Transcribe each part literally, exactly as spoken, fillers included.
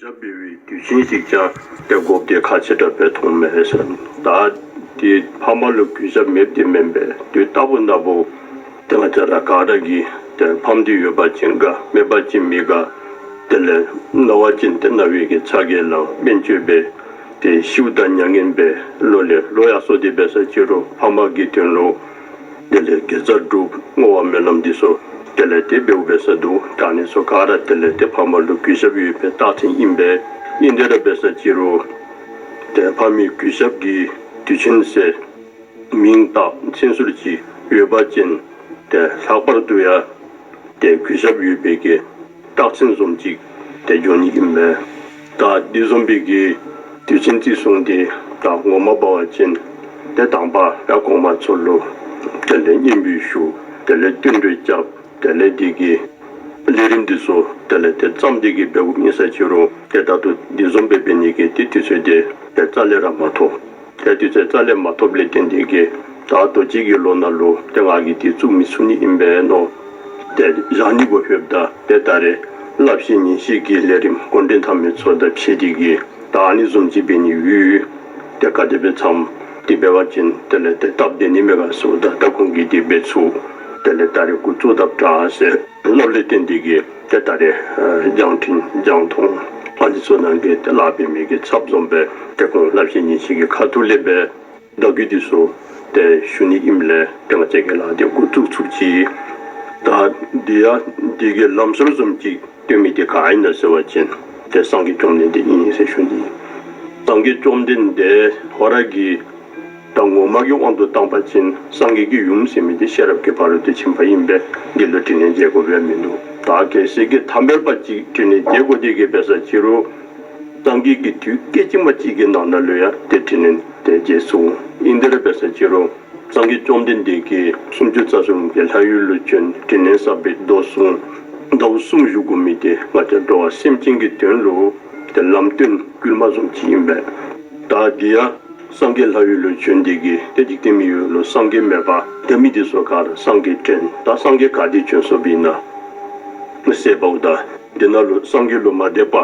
ཞབས་འབུལ་བའི་དུས་ཆེན་ཞིག་ཀྱང་དེ་དགོས་དེ་ཁ་ཕྱི་དྲག་པའི་མཐོང་མེད་ཟེར། ད་དེ་ཕ་མ་ལ་གུས་ཞབས་མེད་དེ་མིན་པས་དུས་རྟག་པུ་ན་བོ་དེ་ང་ཅག་ར་ག་ར་གི་དེ་ཕམ་དུས་ཡོད་པ་ཅན་ག་མེད་པ་ཅན་མི་ག་དེ་ལས་ན་བ་ཅན་དེ་ན་བའི་གི་ཚ་གས་ལ་དཔལ་ཆོས་པའི་དེ་ཤིའུ་དང་མྱ་ངན་པའི་ལོ་ལས་ལོ་ཡག་སོ་དེ་བས་ས་ཅི་རུ་ཕ་མ་གི་དོན་ལུ། དེ་ལས་དགེ་རྩ་སྒྲུབ་བསྔོ་བ་སྨོན་ལམ་འདི་ཚོ་དེ་ལས་དེ་འབེའུ་བས་ས་འདུག་ད་ནི་ཚོ་ག་ར་དེ་ལས་དེ་ཕ་མ་ལུ་གུས་ཞབས་ཡོད་པའི་རྟགས་མཚན་ཡིན་པས་ཨིན་དེ་ར་བས་ས་ཅི་རུ། དེ་ཕ་མའི་གུས་ཞབས་ཀྱི་དུས་ཆེན་ཟེར་མིང་བཏགས་མཚན་ཟུར་གྱི་ཡོད་པ་ཅན་དེ་ལྷག་པར་དུ་ཡ། དེ་གུས་ཞབས་ཡོད་པའི་གི་རྟགས་མཚན་བཟུམ་ཅིག་དེ་འཇོག་ནི་ཨིན་མས། ད་འདི་བཟུམ་པའི་གི་དུས་ཆེན་བརྩི་སྲུང་དེ་ད་ངོ་མ་འབད་བ་ཅིན་དེ་དང་པ་ཡ་གོང་མ་ཚུ་ལུ་དེ་ལས་སྙན་འབུལ་ཞུ། དེ་ལས་བསྟུན་གྲོས་རྐྱབ། དེ་ལས་འདི་གི་ལས་རིམ་འདི་ཚུ་དེ་ལས་དེ་བརྩམས་འདི་གི་འབདཝ་ཨིན་ས་ཅི་རུང་དེ་ད་དུང་འདི་བཟུམ་སྦེ་འབད་ནི་གི་དེ་དུས་ཚོད་དེ་དེ་རྩ་ལས་ར་མ་ཐོབ། དེ་དུས་ཚོད་རྩ་ལས་མ་ཐོབ་ལས་བརྟེན་ཏེ་གི་ད་ལྟོ་གཅིག་གི་ལོ་ནང་ལུ་དེ་ང་གིས་དེ་བཙུགས་མི་ཚུགས་ནི་ཨིན་པས་མནོ། དེ་བཞག་ནི་གོ་ཕེབས་ད་དེ་ད་རེས་བསླབ་གཞི་ཉན་བཤད་ཀྱི་ལས་རིམ་འགོ་འདྲེན་འཐབ་མི་ཚུ་དང་ཕྱད་དེ་གི་ད་ཨ་ནི་བཟུམ་ཅིག་འབད་ནི་ཡོད། དེ་ག་དེ་སྦེ་འཚམས་དེ་འབད་བ་ཅིན་དེ་ལས་དེ་སྟབས་བདེ་ནི་མེད་ག་ཟེརཝ་ད་ད་ཁོང་གིས་དེ་འབད་ཚུགས། དེ་ལས་ད་རེས་འགོ་བཙུགས་ད་དྲག་ཟེར་སླབ་ལས་བརྟེན་ཏེ་གི་དེ་ད་རེས་ཨ་རྒྱང་འཕྲིན་རྒྱང་མཐོང་ཨ་ནི་ཚུ་ནང་གི་དེ་ལཱ་འབད་མི་གི་ཚབ་བཟུམ་སྦེ་དེ་ཁོང་བསླབ་གཞི་ཉན་བཤད་ཀྱི་ཁ་ཐུག་ལས་འབད་བདག་གིས་འདི་ཚུ་དེ་ཞུ་ནི་ཨིནམ་ལས་དེ་ང་བཅས་ཀྱི་ལཱ་དེ་འགོ་བཙུགས་ཚུགས་ཅི། ད་འདི་ཡ་འདི་གི་ལམ་སྲོལ་བཟུམ་ཅིག་སྟོན་མི་དེ་ག་ཨིན་ན་ཟེར་བ་ཅིན་དེ་སངས་རྒྱས་བཅོམ་ལྡན་འདས་ཨིན་ཟེར་ཞུ་ནི། སངས་རྒྱས་བཅོམ་ལྡན་འདས་ཁོ་ར་གི་ད་ངོ་མ་གི་དབང་དུ་བཏང་པ་ཅིན་སངས་རྒྱས་ཀྱི་ཡུམ་ཟེར་མི་དེ་ཤེས་རབ་ཀྱི་ཕ་རོལ་ཏུ་ཕྱིན་པ་ཨིན་པས་འདི་ལུ་དྲིས་ལན་འཇལ་དགོ་པའི་མིན་འདུག་ད་གལ་སྲིད་ཀྱི་ཐ་མལ་པ་ཅིག་དྲིས་ལན་འཇལ་དགོ་དེ་གི་འབད་ས་ཅི་རུང་སངས་རྒྱས་ཀྱི་དུས་སྐད་ཅིག་མ་གཅིག་གི་ནང་ན་ལུ་ཡང་དེ་དྲིས་ལན་དེ་འཇལ་ཚུགས། ཨིན་དེ་ར་འབད་ས་ཅི་རུང་སངས་རྒྱས་བཅོམ་ལྡན་འདས་ཀྱིས་སུམ་ཅུ་རྩ་གསུམ་གྱི་ལྷ་ཡུལ་ལུ་བྱོན། དྲིན་ལན་བསབ་པའི་མདོ་གསུངས། ཟླཝ་གསུམ་བཞུགས་དགོ་མི་དེ་ང་བཅས་འགྲོ་བ་སེམས་ཅན་གྱི་དོན་ལུ་དེ་ལམ་སྟོན་བསྐུལ་མ་བཟུམ་ཅིག་ཨིན་པས། ད་འདི་ཡ་སངས་རྒྱས་ལྷ་ཡུལ་ལུ་བྱོན་དེ་གི་དེ་འཇིག་རྟེན་མི་ཡུལ་ལུ་སངས་རྒྱས་མེད་པ་དེ་མི་དེ་ཚུ་ག་ར་སངས་རྒྱས་དྲན། ད་སངས་རྒྱས་ག་དེ་བྱོན་སོང་པ་ཨིན་ན་ཟེར་བའོ། ད་འདི་ནང་ལུ་སངས་རྒྱས་ལུ་མ་དད་པ་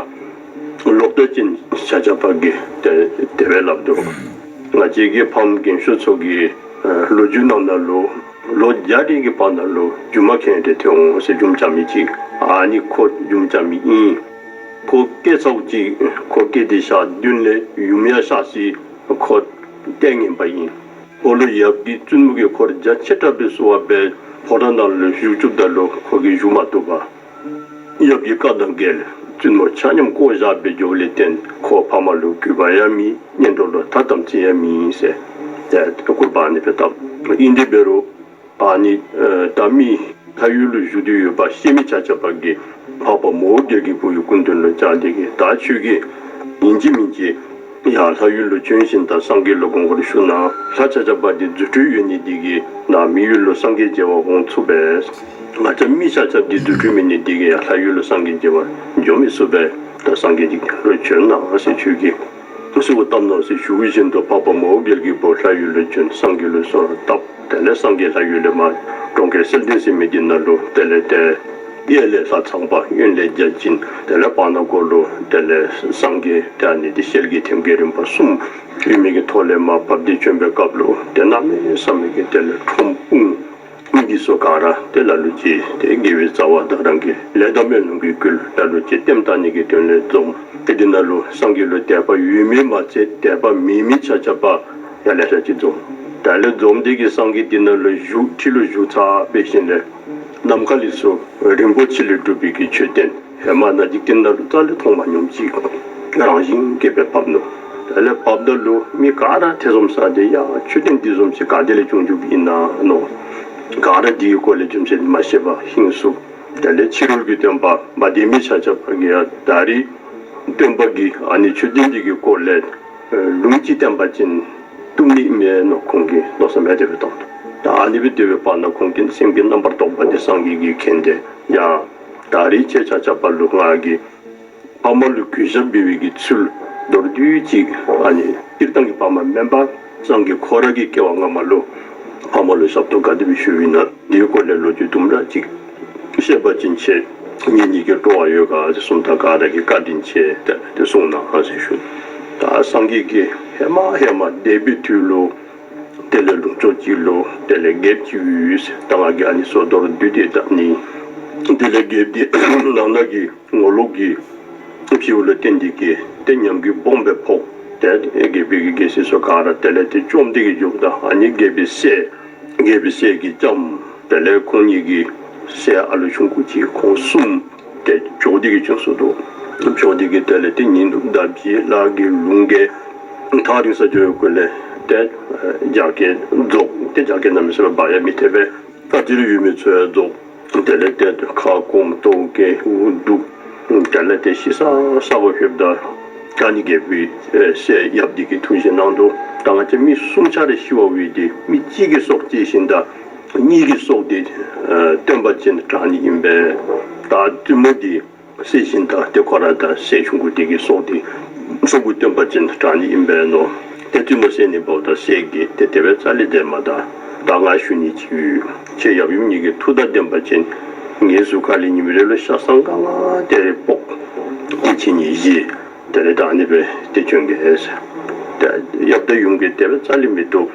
ལོག་ལྟ་ཅན་ཆ་ཁྱབ་པ་གིས་དེ་དེ་སྦེ་སླབ་འདུག་ང་བཅས་ཀྱི་ཕམ་རྒན་ཤོས་ཚུ་གི་ལོ་རྒྱུས་ནང་ན་ལུ་ལོ་བརྒྱ་དེ་གི་བར་ན་ལུ་རྒྱུ་མ་མཁན་དེ་ཐོན་འོང་ཟེར། རྒྱུ་མ་ཆགས་མི་ཅིག་ཨ་ནི་ཁོ་རྒྱུ་མ་ཆགས་མི་ཨིན། ཁོ་སྐྱེ་ཚརཝ་ཅིག་ཁོ་སྐྱེ་དེ་ཞག་བདུན་ལས་ཡུམ་ཡང་གཤགས་ཅི། ཁོ་ལྟས་ངན་པ་ཨིན། ཁོ་ལུ་ཡབ་ཀྱིས་བཙུན་མོ་གི་འཁོར་རྒྱ་ཆེ་དྲགས་སྦེ་བསུ་བ་འབད་ཕོ་བྲང་ནང་ལུ་བཞུགས་བཅུགཔ་ད་ལུ་ཁོ་གིས་བཞུགས་མ་བཏུབ་པར་ཡབ་ཀྱི་བཀའ་དང་འགལ་བཙུན་མོ་ཆ་མཉམ་བཀོ་བཞག་སྦེ་འགྱོཝ་ལས་བརྟེན་ཁོ་ཕ་མ་ལུ་གུས་པ་ཡང་མེད། གཉེན་གྲོགས་ལུ་ཐ་དམ་ཚིག་ཡང་མེད་ཟེར་དེ་སྐུར་པ་ཨ་ནི་སྦེ་བཏབ། ཨིན་དེ་འབད་རུང་ཨ་ནི་ད་མི་ལྷ་ཡུལ་ལུ་བཞུགས་ཏེ་ཡོད་པ་ཤེས་མི་ཆ་ཁྱབ་པ་གིས་འཕགས་པ་མོའུ་འགལ་གྱི་བུ་ཡི་སྐུ་མདུན་ལུ་བཅར་ཏེ་གི་ད་ཁྱོད་ཀྱིས་ཨིན་ཅི་མིན་ཅི་ཡར་ལྷ་ཡུལ་ལུ་བྱོན་ཞིནམ་ད་སངས་རྒྱས་ལུ་དགོངས་སྐོར་ཞུ་ན་ལྷ་ཆ་ཁྱབ་པ་འདི་རྫུ་འཕྲུལ་ཡོད་ནི་འདི་གིས་ནཱ་མི་ཡུལ་ལུ་སངས་རྒྱས་མཇལ་བར་འོང་ཚུགས་པས། ང་བཅས་མི་ཆ་ཁྱབ་འདི་རྫུ་འཕྲུལ་མེད་ནི་འདི་གིས་ཡར་ལྷ་ཡུལ་ལུ་སངས་རྒྱས་མཇལ་བར་འགྱོ་མི་ཚུགས་པས། ད་སངས་རྒྱས་འདི་ག་ལུ་བྱོན་གནང་ཟེར་ཁྱོད་ཀྱིས་གསོལཝ་བཏབ་གནང་ཟེར་ཞུ་བཞིན་དུ་འཕགས་པ་མོའུ་འགལ་གྱི་བུ་ལྷ་ཡུལ་ལུ་བྱོན། སངས་རྒྱས་ལུ་གསོལ་བ་བཏབ། དེ་ལས་སངས་རྒྱས་ལྷ་ཡུལ་ལས་མར་གྲོང་ཁྱེར་གསེར་ལྡན་ཟེར་མི་འདི་ནང་ལུ་དེ་ལས་དེ་གཡས་ལས་ལྷ་ཚངས་པ་གཡོན་ལས་བརྒྱ་བྱིན་དེ་ལས་བར་ན་ཁོ་ལུ་དེ་ལས་སངས་རྒྱས་དེ་ཨ་ནི་དེ་ཤེལ་གྱི་ཐེམ་སྐས་རིམ་པ་གསུམ་ཡོད་མི་གི་ཐོག་ལས་མར་བབས་ཏེ་བྱོན་པའི་སྐབས་ལུ་དེ་གནམ་མེད་ས་མེད་ཀྱི་དེ་ལས་ཁྲོམ་དཔུང་མི་འདི་ཚུ་ག་ར་དེ་ལ་ལུ་ཅིག་དེ་དགེ་བའི་རྩ་བ་དང་རང་གི་ལས་དང་སྨོན་ལམ་གྱིས་བསྐུལ། ལ་ལུ་ཅིག་ལྟདམོ་བལྟ་ནི་གི་དོན་ལས་འཛོམས། དེ་འདི་ནང་ལུ་སངས་རྒྱས་ལུ་དད་པ་ཡོད་མི་མ་ཚད་དད་པ་མེད་མི་ཆ་ཁྱབ་པ་ཡང་ལེ་ཤ་ཅིག་འཛོམས། དེ་ལས་འཛོམས་དེ་གིས་སངས་རྒྱས་འདི་ནང་ལུ་བཞུགས་ཁྲི་ལུ་བཞུགས་ཚར་བའི་ཤུལ་ལས་ནམ་མཁའ་ལས་ཚུར་རིན་པོ་ཆེ་ལས་གྲུབ་པའི་གི་མཆོད་རྟེན་ཧེ་མ་ནཱ་འཇིག་རྟེན་ནང་ལུ་རྩ་ལས་མཐོང་མ་མྱོང་ཅིག་རང་བཞིན་གྱིས་སྦེ་བབས་ནུག། དེ་ལས་བབས་ད་ལུ་མི་ག་ར་ཐེ་ཚོམ་ཟ་སྟེ་ཡ་མཆོད་རྟེན་འདི་བཟུམ་ཅིག་ག་ཏེ་ལས་བྱུང་བྱུངམ་ཨིན་ན་མནོ། ག་ར་འདི་གི་སྐོར་ལས་རྒྱུ་མཚན་མ་ཤེས་པར་ཧིང་སུ། དེ་ལས་ཕྱི་རོལ་གྱི་སྟོན་པ་མ་བདེན་མི་ཆ་ཁྱབ་པ་གིས་ཡང་ད་རེས་སྟོན་པ་གིས་ཨ་ནི་མཆོད་རྟེན་འདི་གི་སྐོར་ལས་ལུང་ཅིག་བསྟན་པ་ཅིན་བཏུབ་ནི་མེད་མནོ་ཁོང་གིས་མནོ་བསམ་ཡང་དེ་སྦེ་བཏང་འདུག། ད་ཨ་ནི་སྦེ་དེ་སྦེ་བབས་ན་ཁོང་གི་སེམས་ཀྱི་རྣམ་པར་རྟོག་པ་འདི་སངས་རྒྱས་ཀྱིས་མཁྱེན་ཏེ་ཡང་ད་རེས་ཁྱེད་ཆ་ཁྱབ་པ་ལུ་ང་གིས་ཕ་མ་ལུ་གུས་ཞབས་འབུལ་བའི་གི་ཚུལ་མདོར་བསྡུས་ཅིག་ཨ་ནི་སྤྱིར་བཏང་གི་ཕ་མ་མེན་པར་སངས་རྒྱས་ཁོ་ར་གི་སྐྱེ་བ་སྔ་མ་ལུ་ཕ་མ་ལུ་ཞབས་ཏོག་ག་དེ་སྦེ་ཞུ་ཡི་ན་འདིའི་སྐོར་ལས་ལོ་རྒྱུས་དུམ་གྲ་ཅིག་བཤད་པ་ཅིན་ཆེ། ངེད་གཉིས་ཀྱི་སྤྲོ་བ་ཡོད་ག་ཟེར་གསུངས། ད་ག་ར་གིས་བཀའ་དྲིན་ཆེ་དེ་དེ་གསུངས་གནང་ཟེར་ཞུ། ད་སངས་རྒྱས་ཀྱིས་ཧེ་མ་ཧེ་མ་འདས་པའི་དུས་ལོ། དེ་ལས་ལུང་ཕྱོགས་གཅིག་ལོ། དེ་ལས་རྒྱལཔོ་གཅིག་ཡོད་ཟེར། ད་ང་གིས་ཨ་ནི་སོ་མདོར་བསྡུས་ཏེ་བཏབ་ནི། དེ་ལས་རྒྱལཔོ་དེ་ནང་ན་གི་ངོ་ལོག་གི་ཕྱི་ལ་བརྟེན་ཏེ་གི་དེ་ཉམས་རྒུད་སྦོམ་སྦེ་ཕོག་དེ་རྒྱལ་པོའི་གི་རྒྱལ་སྲིད་སོགས་ག་ར་དེ་ལས་དེ་བཅོམ་སྟེ་གི་འཇོག། ད་ཨ་ནི་རྒྱལ་པོའི་སྲས། རྒྱལ་པོའི་སྲས་ཀྱིས་བཅོམ། དེ་ལས་ཁོང་གཉིས་ཀྱི་སྲས་ཨ་ལོ་ཆུང་ཀུ་གཅིག་ཁོང་གསུམ་དེ་བྱོག་སྟེ་གི་བྱོན་སོང་འདུག་བྱོག་སྟེ་གི་དེ་ལས་དེ་ཉིན་དུ་ཟླ་བཞི་ལྷག་གི་ལུང་གི་ཐག་རིང་ས་འགྱོ་བའི་སྐོར་ལས་དེ་རྒྱ་སྐད་རྫོགས། དེ་རྒྱ་སྐད་གནམ་མེད་ས་མེད་སྦ་ཡ་མི་ཐེབས་པས། ད་དེར་ཡོད་མི་ཚོ་ཡང་རྫོགས། དེ་ལས་དེ་ཁ་སྐོམ་ལྟོགས་ཀྱི་འུ་སྡུག་དེ་ལས་དེ་ཤི་ས་ས་གོ་ཤོབ་ད། ད་ནི་རྒྱལ་པོའི་སྲས་ཡབ་འདི་གི་ཐུགས་བཞེད་གནང་འདུག་ད་ང་ཅག་མི་གསུམ་ཆ་རེ་ཤི་བ་བས་དེ་མི་གཅིག་གི་སྲོག་བཅད་བཞིན་ད། གཉིས་ཀྱི་སྲོག་དེ་སྟོན་པ་ཅན་དྲག་ནི་ཡིན་པས། ད་བཙུན་མོ་དེ་བསད་བཞིན་ད་དེ་ཁོ་ར་ད་སྲས་ཆུང་ཀུ་དེ་གི་སྲོག་དེ་ཆུང་ཀུ་སྟོན་པ་ཅན་དྲག་ནི་ཡིན་པས་ནོ། དེ་བཙུན་མོ་བསད་ནི་བོ་ད་སྲས་ཀྱི་དེ་དེ་བས་རྩ་ལས་མཛད་མ་ད། ད་ང་ཞུ་ནི་ཅི་ཡོད། ཁྱེད་ཡབ་ཡུམ་གཉིས་ཀྱི་ཐུགས་དང་ལྡན་པ་ཅན་ངའི་གཟུགས་ཁ་ལས་ཉིན་རེ་ལ་ཤ་སང་གང་ང་དེ་རེ་ཕོག་དེ་ཁྱེད་གཉིས་བཞེས། དེ་ལས་ད་ནི་བས་དེ་བྱོན་གེ་ཟེར། དེ་ཡབ་དང་ཡུམ་གྱི་དེ་བས་རྩ་ལས་མི་འདུག་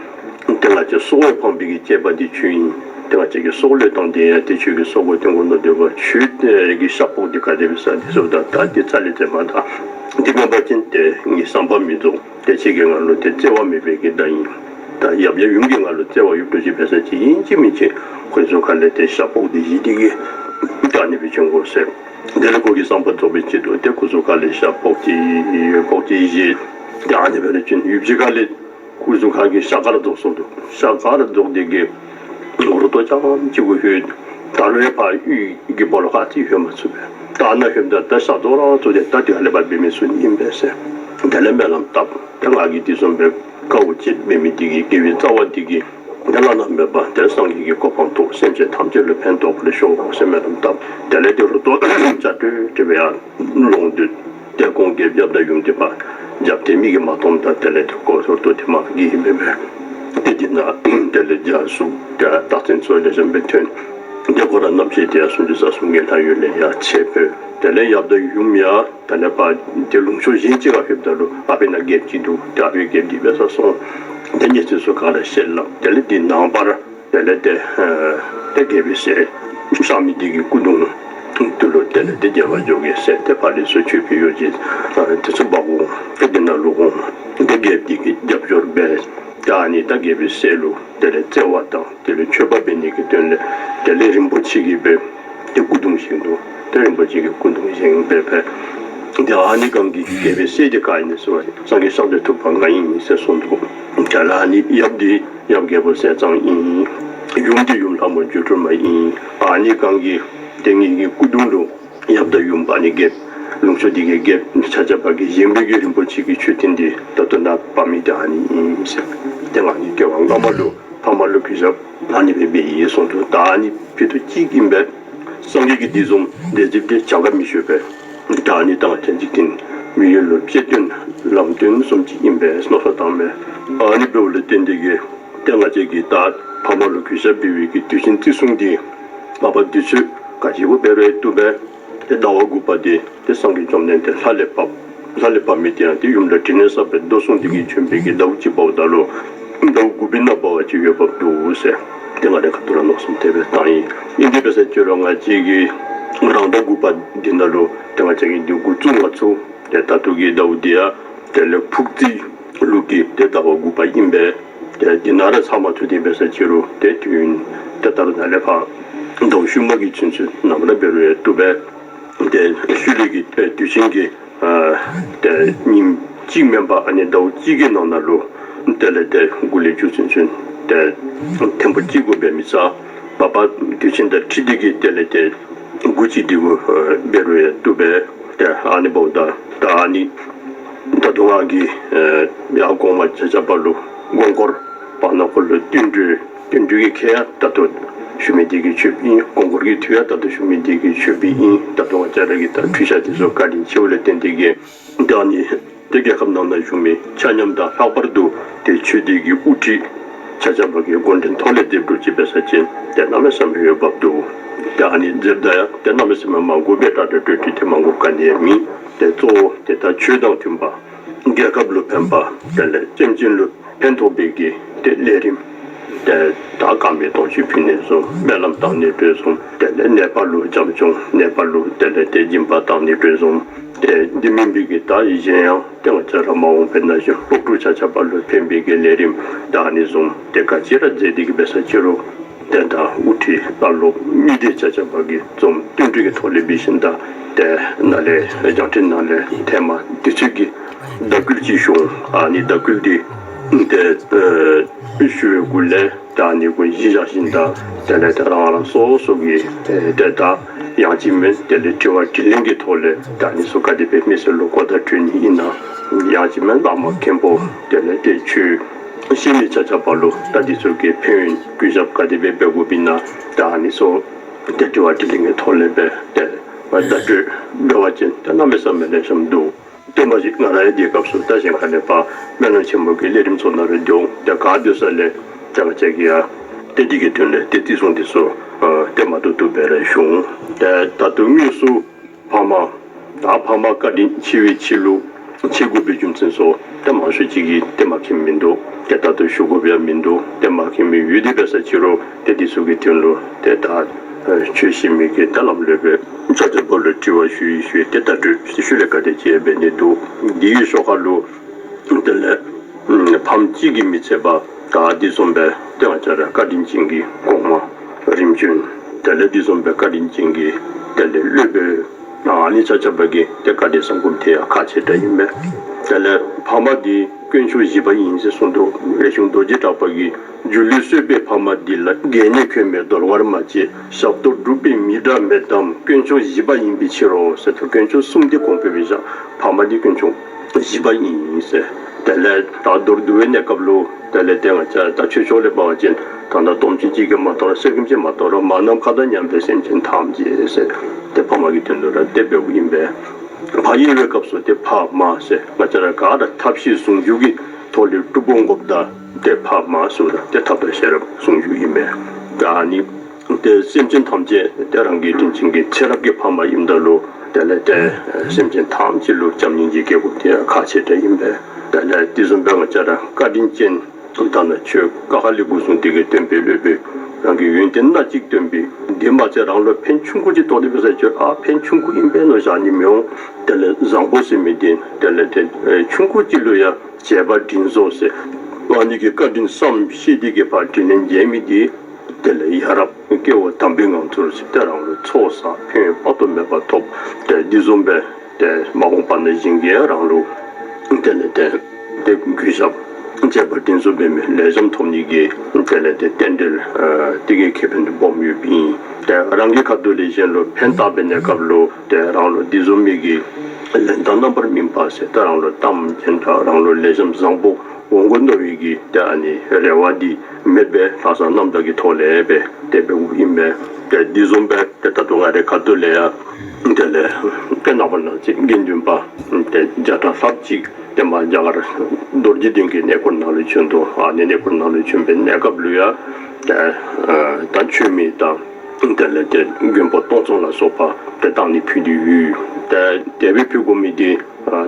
དེ་ང་ཅག་སྲོག་བས་ཕངས་པའི་གི་སྐྱེས་པ་འདི་ཁྱོད་ཡིན། དེ་ང་ཅག་གི་སྲོག་བློས་བཏང་དེ་ཡང་དེ་ཁྱོད་ཀྱི་སྲོག་གོ་དེ་མགོ་ནོར་འདོད་པ་ཁྱོད་ཀྱི་ཤ་ཕོག་དེ་ག་དེ་བས་ས་དེ་སོ་ད་ད་དེ་རྩ་ལས་མཛད་མ་ད། དེ་མེན་པ་ཅན་དེ་ངའི་བསམ་པ་མི་རྫོགས། དེ་ཁྱེད་ཀྱིས་ང་ལུ་དེ་བརྩེ་བ་མེད་པའི་གི་བརྡ་ཡིན། ད་ཡབ་ཡབ་ཡུམ་གྱིས་ང་ལུ་བརྩེ་བ་ཡོད་འགྲོ་ཅིག་འབད་ས་ཅིག་ཡིན་གཅིག་མིན་གཅིག་ཁོ་ཚོ་ཁ་ལས་དེ་ཤ་ཕོག་དེ་བཞེས་དེ་གི་ད་ནི་བས་བྱོན་དགོ་ཟེར། དེ་ལས་ཁོ་གི་བསམ་པ་རྫོགས་པའི་ཆེད་དུ་དེ་ཁོ་ཚོ་ཁ་ལས་ཤ་ཕོག་དེ་ཕོག་དེ་བཞེས། དེ་ཨ་ནི་བས་ལས་བྱོན། ཡུལ་ཕྱི་ཁ་ལས་ཁོ་ཚོ་ཁ་གི་ཤ་གར་རྫོགས་སོང་འདུག་ཤ་གར་རྫོགས་དེ་གི་རུ་ཏོ་ཅང་གཅིག་གུ་ཧོད་དར་བའི་ཕ་ཡུལ་གྱི་སྦོ་ལོ་ཁ་ཅིག་ཧོད་མ་ཚུགས་པས། ད་ན་ཧོད་ད་ད་ཤ་རྫོགས་རང་ཚུགས་དེ་ད་དེ་ཧ་ལས་པ་འབད་མི་ཚུགས་ཡིན་པས་ཟེར། དེ་ལས་སྨོན་ལམ་བཏབ། དེ་ང་གིས་དེ་བཟུམ་སྦེ་དཀའ་བ་སྤྱད་འབད་མི་དེ་གི་དགེ་བའི་རྩ་བ་དེ་གི་དེ་བླ་ན་མེད་པ་དེ་སངས་རྒྱས་ཀྱི་གོ་འཕང་ཐོབ། སེམས་ཅན་ཐམས་ཅད་ལ་ཕན་ཐོགས་པར་ཤོག་ཟེར་སྨོན་ལམ་བཏབ། དེ་ལས་དེ་རུ་ཏོ་བྱ་སྤྲོས་བྲལ་བའི་ཡར་ལོངས་དུས་དེ་ཁོང་གི་ཡབ་དང་ཡུམ་དེ་ཕར་རྒྱབ་དེ་མིག་གིས་མ་མཐོང་ད། དེ་ལས་དེ་ཁོ་རུ་ཏོ་དེ་མ་གི་ཡིན་པས་པས། དེ་དེ་ན་དེ་ལས་རྒྱ་སུ་དེ་རྟགས་མཚན་ཚོ་ལས་གཞན་པའི་ཐོན། དེ་ཁོ་ར་རྣམ་ཤེས་དེ་ཡང་སུམ་ཅུ་རྩ་གསུམ་གྱི་ལྷ་ཡུལ་ལས་ཡར་ཆེ་བོས། དེ་ལས་ཡབ་དང་ཡུམ་ཡང་དེ་ལས་ཕར་དེ་ལུང་ཕྱོགས་གཞན་གཅིག་ག་ཕེབས་ད་ལུ་ཨ་ཕའི་ན་རྒྱལཔོ་གཅིག་འདུག་དེ་ཨ་ཕའི་རྒྱལཔོ་དེ་བས་ས་སོང་། དེ་ཉེ་ཚན་ཚོ་ག་ར་བཤད་ལབ། དེ་ལས་དེ་ནངས་པར་དེ་ལས་དེ་དེ་རྒྱལ་པོའི་སྲས་གཤགས་མི་དེ་གི་སྐུ་གདུང་དུ་ལུ་དེ་ལས་དེ་རྒྱལ་བ་འཇོག་གི་སྲས་དེ་ཕ་ལས་སུ་ཆོས་ཕི་ཡོ་ཅིག་དེ་ཚོ་འབག་འོང་། དེ་དེ་ན་ལུ་འོང་། དེ་རྒྱལཔོ་དེ་གི་རྒྱབ་སྐྱོར་འབད། ད་ཨ་ནི་ད་རྒྱལ་པོའི་སྲས་ལུ་དེ་ལས་བརྩེ་བ་དང་དེ་ལས་མཆོད་པ་འབད་ནི་གི་དོན་ལས་དེ་ལས་རིན་པོ་ཆེ་གི་སྦེ་དེ་སྐུ་གདུང་ཞིག་འདུག་དེ་རིན་པོ་ཆེ་གི་སྐུ་གདུང་བཞེངས་འབད་བས། དེ་ཨ་ནི་གང་གི་རྒྱལ་པོའི་སྲས་དེ་ག་ཡིན་ཟེར་བ་སངས་རྒྱས་ཤཱཀྱ་ཐུབ་པ་ང་ཡིན་ཟེར་གསུངས་འདུག་དེ་ལས་ཨ་ནི་ཡབ་འདི་ཡབ་རྒྱལ་པོ་ཟས་གཙང་ཡིན། ཡུམ་འདི་ཡུམ་ལྷ་མོ་སྒྱུ་འཕྲུལ་མ་ཡིན། ཨ་ནི་གང་གི་དེ་ངེད་ཀྱི་སྐུ་གདུང་ལུ་ཡབ་དང་ཡུམ་ཨ་ནི་རྒྱལཔོ་ལུང་ཕྱོགས་འདི་གི་རྒྱལཔོ་ཆ་ཁྱབ་ཀྱིས་བཞེངས་པའི་གི་རིན་པོ་ཆེ་གི་མཆོད་རྟེན་འདི་ད་ལྟོ་ན་འབད་མི་དེ་ཨ་ནི་ཨིན་ཟེར། དེ་ང་ནི་སྐྱེ་བ་སྔ་མ་ལུ་ཕ་མ་ལུ་གུས་ཞབས་ཨ་ནི་སྦེ་འབད་ཡི་གསུངས་འདུག་ད་ཨ་ནི་ཕི་དུ་གཅིག་ཨིན་པས། སངས་རྒྱས་ཀྱིས་འདི་བཟུམ་འདི་ཅིག་འདི་བྱ་དགའ་མི་ཞུ་བས། ད་ཨ་ནི་ད་ང་བཅས་འཇིག་རྟེན་མི་ཡུལ་ལུ་སྤྱི་དོན་ལམ་སྟོན་བཟུམ་ཅིག་ཨིན་པས་མནོ་བསམ་བཏང་མས། ཨ་ནི་འབདཝ་ལས་བརྟེན་ཏེ་གི་ཏེ་ང་བཅས་ཀྱིས་ད་ཕ་མ་ལུ་གུས་ཞབས་འབད་བའི་གི་དུས་ཆེན་བརྩི་སྲུང་འདི་མ་པ་དུས་ཚོད་ག་ཅི་བོ་འབད་རུང་ཡང་བཏུབ་པས། ཏེ་ཟླ་བ་དགུ་པ་འདི་ཏེ་སངས་རྒྱས་བཅོམ་ལྡན་འདས་ལྷ་ལས་བབས། ལྷ་ལས་བབས་མི་དེ་ཡང་ཏེ་ཡུམ་ལ་དྲིན་ལན་བསབ་པའི་མདོ་གསུངས་ཏེ་གི་བྱོན་པའི་གི་ཟླཝ་གཅིག་པ་བོ་ད་ལུ་ཟླཝ་དགུ་པའི་ནངས་པ་བ་ཅིག་ཡོདཔ་འདུག་ཟེར། ཏེ་ང་རའི་ཁ་ཐུག་ལས་མནོ་བསམ་དེ་སྦེ་བཏང་ཡི། ཨིན་དེ་འབད་ས་ཅིག་རུང་ང་བཅས་ཀྱི་རང་ཟླ་དགུ་པ་འདི་ནང་ལུ་ཏེ་ང་བཅས་ཀྱི་འདི་འགོ་བཙུགས་མ་ཚུགས། ཏེ་ད་ལྟོ་གི་ཟླཝ་འདི་ཡང་དེ་ལས་ཕུག་རྩིས་ལུག་གི་ཏེ་ཟླ་བ་དགུ་པ་ཨིན་པས། ཏེ་འདི་ནང་ར་ཚར་མ་ཚུགས་དེ་འབད་ས་ཅིག་རུང་ཏེ་དུས་ཡུན་ཏེ་ད་རུང་ནཱ་ལས་ཕར་ཟླཝ་ཤུལ་མ་གི་ཚུན་ཚོད་ནམ་ར་འབད་རུང་ཡང་བཏུབ་པས། ཏེ་ཤུལ་ལས་ཀྱི་ཏེ་དུས་ཆེན་གྱི་ཨ་ཏེ་ཉིནམ་གཅིག་མེན་པར་ཨ་ནི་ཟླཝ་གཅིག་གི་ནང་ན་ལུ་དེ་ལས་ཏེ་དགུ་ལས་བཅུ་ཚུན་ཚོད་ཏེ་ཐེངས་པོ་གཅིག་གུ་འབད་མི་ཚར། མ་པ་དུས་ཆེན་དང་འཁྲིལ་ཏེ་གི་དེ་ལས་ཏེ་དགུ་གཅིག་འདི་གུ་འབད་རུང་ཡང་བཏུབ་པས། ཏེ་ཨ་ནི་འབདཝ་ད་ད་ཨ་ནི་ད་དུང་ང་གིས་ཡར་གོང་མ་ཆ་ཁྱབ་ལུ་མགོན་སྐོར་བར་ན་འཁོར་ལོ་བསྟུན་གྲོས། བསྟུན་གྲོས་ཀྱི་ཁེ་ཡང་ད་ལྟོ་ཞུ་མི་འདི་གིས་ཆོད་པའི་ཨིན། མགོན་སྐོར་གྱི་དུས་ཡང་ད་ལྟོ་ཞུ་མི་འདི་གིས་ཆོད་པའི་ཨིན། ད་ལྟོ་ང་བཅས་ར་གིས་ད་འཕྲུལ་ཆས་འདི་ཚུ་བཀའ་དྲིན་ཆེཝ་ལས་བརྟེན་ཏེ་གི་ད་ཨ་ནི་ཏེ་རྒྱལ་ཁབ་ནང་ན་བཞུགས་མི་ཆ་མཉམ་དང་ལྷག་པར་དུ་ཏེ་ཆོས་སྡེ་གི་དབུ་ཁྲིད་ཆ་ཁྱབ་ཀྱི་འགོ་འདྲེན་ཐོག་ལས་སྡེབ་སྒྲུག་ཅིག་འབད་ས་ཅིན་ཏེ་གནམ་མེད་ས་མེད་འོས་འབབ་འདུག་དེ་ཨ་ནི་མཛད་པ་ཡང་དེ་གནམ་མེད་ས་མེད་མང་པོ་དཔེ་ཏག་ཏག་སྤྲོས་བྲིས་དེ་མང་པོ་ག་ནས་མིན། དེ་གཙོ་བོ་དེ་ད་ཆོས་དང་མཐུན་པ། རྒྱལ་ཁབ་ལ་ཕན་པ། དེ་ལས་སེམས་ཅན་ལ་ཕན་ཐོགས་པའི་གི་དེ་ལས་རིམ། དེ་ད་རྐང་པའི་དོང་ཆུ་ཕུལ་ནས་བཟུང་སྨོན་ལམ་བཏང་ནས་འགྲོས་བཟུང་དེ་ལས་ནད་པ་ལ་བྱམས་སྐྱོང་། ནད་པ་ལ་དེ་ལས་དེ་སྦྱིན་པ་བཏང་ནས་འགྲོས་བཟུང་། དེ་འདི་མིན་པའི་གི་ད་གཞན་ཡང་དེ་ང་བཅས་ར་མ་འོངས་པའི་ན་གཞོན་སློབ་ཕྲུག་ཆ་ཁྱབ་པ་ལ་ཕན་པའི་གི་ལས་རིམ་ད་ཨ་ནི་བཟུང་དེ་ག་ཅི་ར་མཛད་དེ་གི་འབད་ས་ཅི་རུང་། དེ་དང་དབུ་ཁྲིད་བླ་སློབ་གཉིས་སྡེ་ཆ་ཁྱབ་པ་གི་འཛོམས་བསྟུན་གྲོས་ཀྱི་ཐོག་ལས་འབད་བཞིན་དང་དེ་ནང་ལས་རྒྱང་འཕྲིན་ནང་ལས་ཐེངས་མ་དུས་ཚོད་ཀྱི་བརྡ་སྐུལ་ཅིག་བྱུང་། ཨ་ནི་བརྡ་སྐུལ་འདི་དེ་ཨ་ཞུ་བའི་སྒོ་ལས་ད་ཨ་ནི་སྒོ་གཞི་བཞག་བཞིན་དང་དེ་ལས་དེ་རང་རང་སོ་སོ་གི་དེ་ད་ཡང་ཅིན་མིན་དེ་ལས་དྲི་བ་དྲིས་ལན་གྱི་ཐོག་ལས་ད་ཨ་ནི་སོ་ག་དེ་བས་མི་སེར་ལ་གོ་བརྡ་སྤྲོད་ནི་ཡིན་ན། ཡང་ཅིན་མིན་བླ་མ་མཁན་པོ་དེ་ལས་དེ་ཆོས་ཤེས་མི་ཆ་ཁྱབ་པ་ལ་ད་འདི་ཚོ་གི་ཕན་ཡོན་གུས་ཞབས་ག་དེ་བས་འབད་དགོས་པ་ཡིན་ན་ད་ཨ་ནི་སོ་དེ་དྲི་བ་དྲིས་ལན་གྱི་ཐོག་ལས་འབད་དེ་བརྡ་སྤྲོད་འབད་བ་ཅིན་དེ་གནམ་མེད་ས་མེད་ལེགས་ཤོམ་འདུག། དེ་མ་གཞི་ང་རང་ཡང་དེའི་སྐབས་སུ་ད་གཞན་ཁ་ནས་ཕར་སྨོན་ལམ་ཆེན་མོ་གི་ལས་རིམ་ཚོ་ནང་རུ་འདུག། དེ་ག་དུས་ས་ལས་དེ་ང་བཅས་ཀྱི་ཡ་དེ་འདི་གི་དོན་ལས་དེ་བརྩི་སྲུང་དེ་ཚོ་དེ་མ་ཐུབ་ཐུབ་སྦེ་ར་བྱུང་། དེ་ད་དུང་དངོས་སུ་ཕ་མ། ད་ཕ་མ་བཀའ་དྲིན་ཆེ་བའི་ཕྱི་ལུ་ཆེ་དགོས་པའི་རྒྱུ་མཚན་སོགས་དེ་མང་ཤོས་ཅིག་གིས་དེ་མ་མཁྱེན་མི་འདུག། དེ་ད་དུང་ཞུ་དགོས་པ་ཡང་མི་འདུག། དེ་མ་མཁྱེན་མི་ཡོད་དེ་འབད་ས་ཅི་རུང་དེ་འདི་ཚོ་གི་དོན་ལུ་དེ་ད་ཆོས་ཤེས་མི་གི་ད་ལམ་ལུགས་པའི་ཆ་ཚང་པོ་ལུ་དྲི་བ་ཞུ་ཡི་ཞུ་ཡི་དེ་ད་དྲི་ཞུ་ལས་ག་དེ་ཅིག་འབད་ནི་འདུག། འདི་ཡི་ཤོག་ཁ་ལུ་དེ་ལས་ཕམ་གཅིག་གིས་མི་ཚད་པ་ད་འདི་བཟུམ་སྦེ་དེ་ང་བཅས་ར་བཀའ་དྲིན་ཅན་གྱི་གོང་མ་རིམ་བྱོན་དེ་ལས་འདི་བཟུམ་སྦེ་བཀའ་དྲིན་ཅན་གྱི་དེ་ལས་སློབ་དཔོན་ཨ་ནི་ཆ་ཁྱབ་པ་གིས་དེ་བཀའ་དྲིན་བསམ་དགོས་དེ་ཡང་ཁག་ཆེ་དྲགས་ཨིན་པས། དེ་ལས་ཕ་མ་འདི་དཀོན་མཆོག་བཞི་པ་ཡིན་ཟེར་གསུངས་འདུག། རས་ཆུང་རྡོ་རྗེ་གྲགས་པ་གིས་སྒྱུ་ལུས་གསོས་པའི་ཕ་མ་འདི་ལ། རྒས་ནས་གོམས་པའི་འདོར་བར་མ་བྱེད། ཞབས་ཏོག་སྒྲུབ་པའི་མི་འདྲ་མེད་དམ། དཀོན་མཆོག་བཞི་པ་ཡིན་པའི་ཕྱིར་རོ་ཟེར་དུས་དཀོན་མཆོག་གསུམ་འདི་གོང་འཕེལ་བའི་ཞག་ཕ་མ་འདི་དཀོན་མཆོག་བཞི་པ་ཡིན་ཟེར། དེ་ལས་ད་མདོར་བསྡུ་བའི་གནས་སྐབས་ལུ་དེ་ལས་དེ་ང་བཅས་ད་ཆོས་ཕྱོགས་ལས་འབད་བ་ཅིན་ད་ལྟ་སྟོབས་ཆེན་གཅིག་གིས་མ་དོར་གསེར་སྐྱེམས་ཀྱིས་མ་དོར་མ་ནམ་མཁའ་དང་མཉམ་པའི་སེམས་ཅན་ཐམས་ཅད་ཟེར། དེ་ཕ་མ་གི་དོན་དུ་ར་དེ་འབདཝ་ཨིན་པས། ཕ་ཡུལ་བའི་སྐབས་སུ་དེ་ཕ་མ་ཟེར་ང་བཅས་ར་ག་ར་ཐབས་ཤེས་ཟུང་འཇུག་གི་ཐོག་ལས་སྒྲུབ་པོ་འགོག་ད་དེ་ཕ་མ་ཟེར་ར་དེ་ཐབས་དང་ཤེས་རབ་ཟུང་འཇུག་ཨིན་པས། ད་ནི་དེ་སེམས་ཅན་ཐམས་ཅད་དེ་རང་གི་དྲིན་ཅན་གྱི་ཚེ་རབས་ཀྱི་ཕ་མ་ཨིནམ་ད་ལུ་དེ་ལས་དེ་སེམས་ཅན་ཐམས་ཅད་ལུ་བྱམས་སྙིང་རྗེ་སྐྱེ་དགོཔ་དེ་ཡང་ཁག་ཆེ་དྲགས་ཨིན་པས། དེ་ལས་དེ་བཟུམ་སྦེ་ང་བཅས་ར་བཀའ་དྲིན་ཅན་ད་ནི་ཆོས་ཀ་ཁ་ལས་འགོ་བཟུང་དེ་གི་སྟོན་པའི་སློབ་དཔོན་རང་གི་ཡོན་ཏན་སྣ་གཅིག་སྟོན་པའི་འདི་མ་ཚད་རང་ལུ་ཕན་ཆུང་ཀུ་ཅིག་ཐོགས་ཏེ་འབད་ས་ཅི་ཨ་ཕན་ཆུང་ཀུ་ཨིན་པས་མནོ་བཞག་ནི་མི་འོང་། དེ་ལས་བཟང་པོ་ཟེར་མི་འདི་དེ་ལས་དེ་ཆུང་ཀུ་ཅིག་ལུ་ཡང་བྱས་པ་དྲིན་གཟོ་ཟེར། ཨ་ནི་གི་བཀའ་དྲིན་བསམ་ཤེས་དེ་གི་ཕར་དྲིན་ལན་འཇལ་མི་འདི་དེ་ལས་ཡ་རབས་སྐྱེ་བོ་དམ་པའི་ངང་ཚུལ་ཟེར་དེ་རང་ལུ་ཚོགས་བསགས་ཕན་ཡོན་དཔག་ཏུ་མེད་པ་ཐོབ། དེ་འདི་བཟུམ་སྦེ་དེ་མ་འོངས་པ་ན་གཞན་གྱིས་རང་ལུ་དེ་ལས་དེ་དེ་གུས་ཞབས་བྱས་པ་དྲིན་གཟོ་འབད་མི་ལེགས་ཤོམ་ཐོབ་ནི་གི་དེ་ལས་དེ་རྟེན་འབྲེལ་དེ་གི་ཁེ་ཕན་དུ་སྦོམ་ཡོདཔ་ཨིན། དེ་རང་གི་ཁ་ཐུག་ལས་གཞན་ལུ་ཕན་བཏགས་པའི་གནས་སྐབས་ལུ་དེ་རང་ལུ་འདི་བཟུམ་མའི་གི་ལན་གྲངས་རྣམ་པར་སྨིན་པ་ཟེར་དེ་རང་ལུ་གཏམ་སྙན་གྲགས་རང་ལུ་ལེགས་ཤོམ་བཟང་པོ་འོང་དགོ་མནོ་བའི་གི་དེ་ཨ་ནི་རེ་བ་འདི་མེད་པའི་ལྷག་བསམ་རྣམ་དག་གི་ཐོག་ལས་འབད་དེ་འབདཝ་ཨིན་པས། དེ་འདི་བཟུམ་སྦེ་དེ་ད་ལྟོ་ང་རའི་ཁ་ཐུག་ལས་ཡང་དེ་ལས་དེ་ནངས་པ་ནང་ཚེ་དགེ་འདུན་པ་དེ་བརྒྱ་ཕྲག་ལྷགཔ་ཅིག་དེ་མ་རྒྱ་གར་རྡོ་རྗེ་གདན་གྱི་གནས་སྐོར་ནང་ལུ་བྱོན་འདུག། ཨ་ནི་གནས་སྐོར་ནང་ལུ་བྱོན་པའི་གནས་སྐབས་ལུ་ཡང་དེ་ད་མཆོད་མེ་དང་དེ་ལས་དེ་མགོན་པོ་སྟོང་ཚང་ལ་སོགས་པ་དེ་བཏང་ནི་ཕུལ་དེ་ཡོད། དེ་དེ་སྦེ་ཕུལ་དགོ་མི་དེ་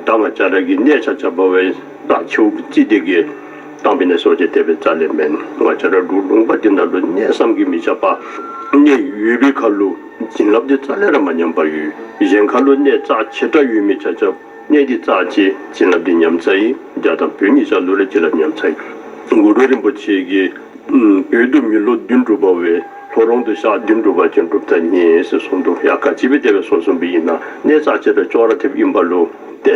ད་ང་བཅས་ར་གི་གནས་ཆ་ཁྱབ་པ་བའི་ད་ཆེཝ་ཅིག་དེ་གི་བཏང་པའི་གནས་སོ་ཅིག་དེ་སྦེ་རྩ་ལས་མེན། ང་བཅས་ར་འབྲུག་ལུང་པ་འདི་ནང་ལུ་གནས་བསམ་གྱིས་མི་ཁྱབ་པ་གནས་ཡོད་པའི་ཁར་ལུ་བྱིན་རླབས་འདི་རྩ་ལས་ར་མ་ཉམས་པ་ཡོད། གཞན་ཁར་ལུ་གནས་རྩ་ཆེ་དྲགས་ཡོད་མི་ཆ་ཁྱབ་གནས་འདི་རྩ་ཆེ་བྱིན་རླབས་འདི་ཉམས་ཚར་ཡི། རྒྱ་དང་བོད་གཉིས་ཆ་ལུ་ལས་བྱིན་རླབས་ཉམས་ཚར་ཡི། གུ་རུ་རིན་པོ་ཆེ་གིས་བོད་དུ་མི་ལོ་བདུན་བསྒྲུབས་པ་བས། ལྷོ་རོང་དུ་ཞག་བདུན་བསྒྲུབས་པ་ཅིན་གྲུབ་མཐའ་བརྙེས་ཟེར་གསུངས་འདུག། ཡ་ག་ཅི་སྦེ་དེ་སྦེ་གསུངས་གསུངས་པའི་ཨིན་ན་གནས་རྩ་ཆེ་དྲགས་ཅོག་ར་འཐདཔ་ཨིན་པ་ལུ་དེ་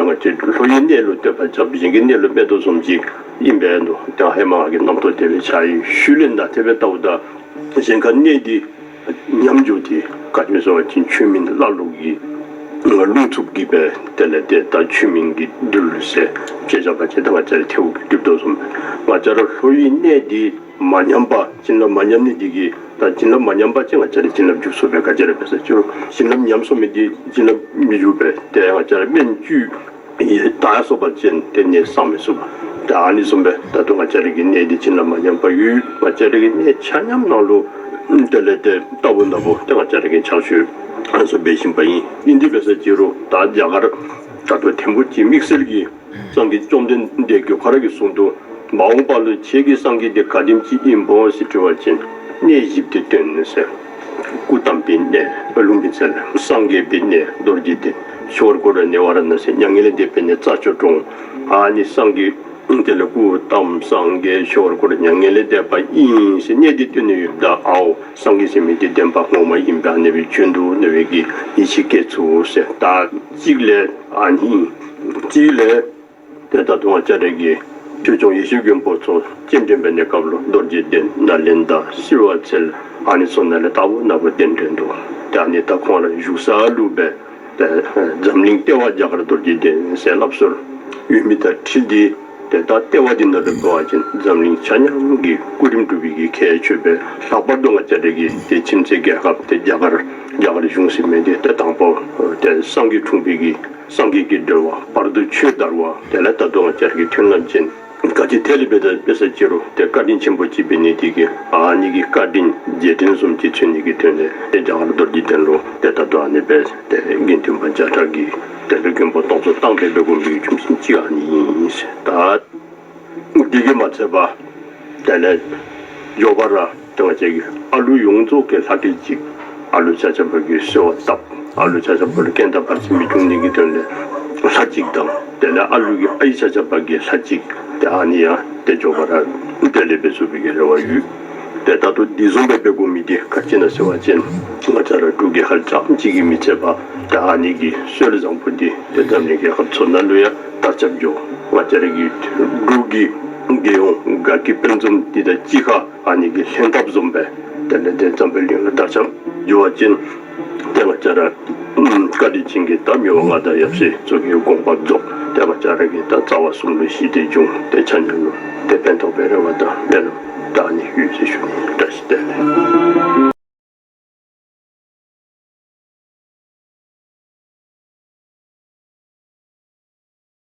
ང་བཅས་ལྷོ་ཡི་གནས་ལུ་བསྟོད་པ་རྐྱབ་གཞན་གྱི་གནས་ལུ་སྨད་དོ་བཟུམ་ཅིག་ཨིན་པས་འདུག། དེ་ཧེ་མ་གི་རྣམ་རྟོག་དེ་སྦེ་ཆགས་ཡི། ཤུལ་ལས་ད་དེ་སྦེ་བལྟཝ་ད་གཞན་ཁར་གནས་འདི་ཉམས་འགྱོ་སྟེ་ག་ཅི་སྨོ་ཟེར་བ་ཅིན་ཆོས་མིན་བླ་ལུག་གི་རླུང་འཚུབ་ཀྱིས་སྦེ་དེ་ལས་དེ་ད་ཆོས་མིན་གྱི་རྡུལ་ཟེར་ཅེས་བྱ་བ་ཅིན་ད་ང་བཅས་ར་ཐལཝ་གིས་སྒྲིབ་དོ་བཟུམ། ང་བཅས་ར་ལྷོ་ཡི་གནས་འདི་མ་ཉམས་པ་བྱིན་རླབས་མ་ཉམས་ནི་འདི་གིས་ད་བྱིན་རླབས་མ་ཉམས་པ་ཅིན་ང་བཅས་ར་བྱིན་རླབས་འཇུག་ཚུགས་པས། ག་ཅི་ར་འབད་ཟེར་ཅི་རུང་བྱིན་རླབས་ཉམས་སོང་མི་འདི་བྱིན་རླབས་མི་འཇུག་པས། དེ་ང་བཅས་ར་སྨན་བཅོས་ཡི་ད་སོགས་པ་ཅིན་དེ་ནི་སངས་མི་ཚུགས་པ། ད་ཨ་ནི་བཟུམ་སྦེ་ད་ལྟོ་ང་བཅས་ར་གི་གནས་འདི་བྱིན་རླབས་མ་ཉམས་པ་ཡོད། ང་བཅས་ར་གི་གནས་ཆ་མཉམ་ནང་ལུ་ དེ་ལས་དེ་ལྟ་བུ་ན་བུ་དེ་ང་བཅས་ར་གི་ཕྱག་མཆོད་སོགས་འབད་བཞིན་པ་ཡིན། ཨིན་དེ་འབད་ས་ཅི་རུང་ད་རྒྱ་གར་ད་དུང་ཐེམ་བུ་གཅིག་དམིགས་བསལ་གྱི་སངས་རྒྱས་བཅོམ་ལྡན་འདས་ཀྱི་ཁོ་ར་གི་གསུང་དུ་མ་འོངས་པ་ལུ་ཁྱེད་ཀྱི་སངས་རྒྱས་དེ་ག་དེམ་ཅིག་ཨིན་པོ་ཟེར་དྲི་བ་ཅིན་གནས་བཞི་པོ་དེ་སྟོན་ཟེར། སྐུ་བལྟམས་པའི་གནས་ལྷུན་གྱིས་བརྩེགས། སངས་རྒྱས་པའི་གནས་རྡོ་རྗེ་གདན། ཤོར་སྐོར་ནེ་ཝ་ར་ཎ་སི། མྱ་ངན་ལས་འདས་པའི་གནས་རྩྭ་མཆོག་གྲོང་། ཨ་ནི་སངས་རྒྱས་དེ་ལ་སྐུ་བལྟམས་སངས་རྒྱས་ཤོར་སྐོར་མྱ་ངན་ལས་འདས་པ་ཨིན་ཟེར་གནས་དེ་སྟོན་ནི་ཡོད་ད། ཨའོ་སངས་རྒྱས་ཟེར་མི་དེ་བདེན་པ་ངོ་མ་ཨིན་པ་ནི་བའི་ཆོས་འདུག་ནི་བའི་གི་ཡིད་ཆེས་སྐྱེ་ཚུལ་ཟེར། ད་གཅིག་ལས་ཨ་ནི་གཅིག་ལས་དེ་ད་དུང་ང་བཅས་ར་གི་ཆོས་སྐྱོང་ཡེ་ཤེས་མགོན་པོ་ཚོ་སྤྱན་འདྲེན་པའི་གནས་སྐབས་ལུ་རྡོ་རྗེ་གདན་ནཱ་ལེནྡྲ་བསིལ་བ་འཚལ་ཨ་ནི་ཚོ་ནང་ལས་ལྟ་བུ་ན་བུ་གདན་འདྲེན་འདུག། དེ་ཨ་ནི་ད་ཁོང་ར་བཞུགས་ས་ལུ་སྦེ་དེ་འཛམ་གླིང་ལྟེ་བ་རྒྱ་གར་རྡོ་རྗེ་གདན་ཟེར་ལབ་སྲོལ་ཡོད་མི་དང་འཁྲིལ་ཏེ། དེ་ད་ལྟེ་བ་འདི་ནང་དུ་འགྲོ་བ་ཅིན་འཛམ་གླིང་ཆ་མཉམ་གྱི་སྐུ་རིམ་སྒྲུབ་པའི་གི་ཁྱད་ཆོས་པས། ལྷག་པར་དུ་ང་བཅས་ར་གི་དེ་ཁྱིམ་མཚེས་རྒྱལ་ཁབ་དེ་རྒྱ་གར་རྒྱ་གར་གཞུང་ཟེར་མི་དེ་དེ་དང་པོ་དེ་སངས་རྒྱས་འཁྲུངས་པའི་གི་སངས་རྒྱས་ཀྱི་འགྲེལ་བ། བར་དུ་ཆོས་དར་བ། དེ་ལས་ད་དུང་ང་བཅས་ར་གི་མཐུན་ལམ་ཅན་ག་ཅི་ཐད་ལས་འབད་ད་འབད་ས་ཅི་རུང་དེ་བཀའ་དྲིན་ཆེན་པོ་ཅིག་འབད་ནི་དེ་གིས་ཨ་ནི་གི་བཀའ་དྲིན་རྗེས་དྲན་བཟུམ་ཅིག་མཚོན་ནི་གི་དོན་ལས་དེ་རྒྱ་གར་རྡོ་རྗེ་གདན་ལུ་དེ་ད་དུང་ཨ་ནི་སྦེ་དེ་དགེ་འདུན་པ་བརྒྱ་ཕྲག་གིས་དེ་ལས་མགོན་པོ་སྟོང་ཚོགས་བཏང་སྟེ་འབད་དགོ་པའི་རྒྱུ་མཚན་གཅིག་ཨ་ནི་ཨིན་ཟེར། ད་འདི་གིས་མ་ཚད་པར་དེ་ལས་མགྱོགས་པ་ར་དེ་ང་བཅས་ཀྱི་ཨ་ལུ་ཡོངས་རྫོགས་ཀྱི་ལྷ་སྐལ་གཅིག། ཨ་ལུ་ཆ་ཁྱབ་ཀྱི་གསོལ་བ་བཏབ། ཨ་ལུ་ཆ་ཁྱབ་ལུ་རྐྱེན་དང་བར་ཆད་མི་འབྱུང་ནི་གི་དོན་ལས་ལྷ་གཅིག་དང་། དེ་ལས་ཨ་ལུ་གི་ཨའི་ཆ་ཁྱབ་ཀྱི་ལྷ་གཅིག། དེ་ཨ་ནི་ཡང་དེ་མགྱོགས་པ་ར་དེ་ལས་འབད་ཚུགས་པའི་གི་རེ་བ་ཡོད། དེ་ད་དུང་འདི་བཟུམ་སྦེ་འབད་དགོ་མི་དེ་ག་ཅི་ཨིན་ན་ཟེར་བ་ཅིན་ང་བཅས་ར་འབྲུག་རྒྱལ་ཁབ་རྐྱངམ་གཅིག་གིས་མི་ཚད་པར་དེ་ཨ་ནི་གི་སྲོལ་བཟང་པོ་འདི་དེ་འཛམ་གླིང་རྒྱལ་ཁབ་ཚུ་ནང་ལུ་ཡང་དར་ཁྱབ་འགྱོ། ང་བཅས་ར་གི་འབྲུག་གི་རྒྱལ་ཡོངས་དགའ་སྐྱིད་དཔལ་འཛོམས་འདི་དང་གཅིག་ཁར་ཨ་ནི་གི་ལྷན་ཐབས་བཟུམ་སྦེ་དེ་ལས་དེ་འཛམ་བུ་གླིང་ལུ་དར་ཁྱབ་འགྱོ་བ་ཅིན་དེ་ང་བཅས་ར་བཀའ་དྲིན་ཅན་གྱི་ད་མི་དབང་མངའ་བདག་ཡབ་སྲས་ཚུ་གི་དགོངས་པ་རྫོགས། དེ་ང་བཅས་ར་གི་ད་རྩ་བ་གསུམ་ལུ་ཞི་བདེ་འབྱུང་། དེ་ཆ་མཉམ་ལུ་དེ་ཕན་ཐོགས་པའི་རེ་བ་དང་སྨོན་ལམ་ད་ཨ་ནི་ཡོད་ཟེར་ཞུ་ནི། བཀྲ་ཤིས་བདེ་ལེགས།